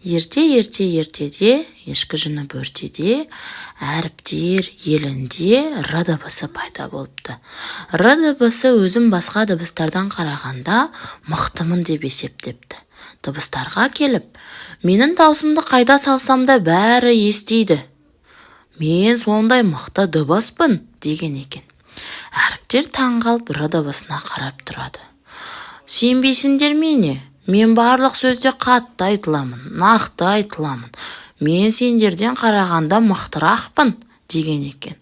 Ерте, ерте, ертеде, ешкі жүні бөртеде, әріптер елінде р дыбысы пайда болыпты. Р дыбысы өзін басқа дыбыстардан қарағанда мықтымын деп есептепті. Дыбыстарға келіп: «Менің даусымды қайда салсам да, бәрі естиді, мен сондай мықты дыбыспын», — деген екен. Әріптер таңғалып, р дыбысына қарап тұрады. «Сенбейсіңдер ме, не? Мен барлық сөзде қатты айтыламын, нақты айтыламын. Мен сендерден қарағанда мықтырақпын», — деген екен.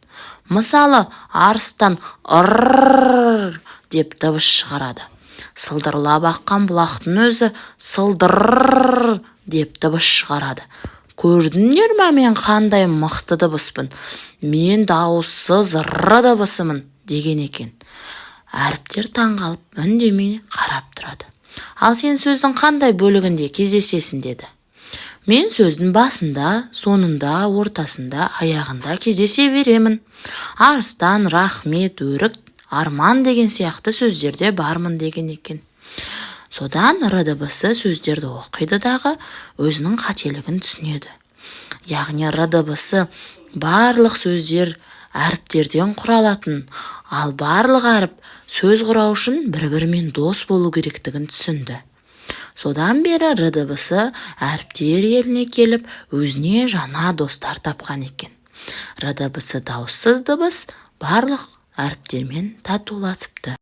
Мысалы, арыстан «ыр» деп дыбыс шығарады, сылдырлап аққан бұлақтың өзі «сылдыр» деп дыбыс шығарады. Көрдіңдер ме, мен қандай мықты дыбыспын? Мен дауыссыз р дыбысымын», — деген екен. Әріптер таңғалып, үндемей қарап тұрады. «Ал сен сөздің қандай бөлігінде кездесесің?» — деді. «Мен сөздің басында, соңында, ортасында, аяғында кездесе беремін. Арыстан, рахмет, өрік, арман деген сияқты сөздерде бармын», — деген екен. Содан р дыбысы сөздерді оқиды дағы, өзінің қателігін түсінеді. Яғни р дыбысы барлық сөздер әріптерден құралатын, ал барлық әріп сөз құрау үшін бір-бірімен дос болу керектігін түсінді. Содан бері р дыбысы әріптер еліне келіп, өзіне жаңа достар тапқан екен. Р дыбысы дауыссыз дыбыс, барлық әріптермен татуласыпты.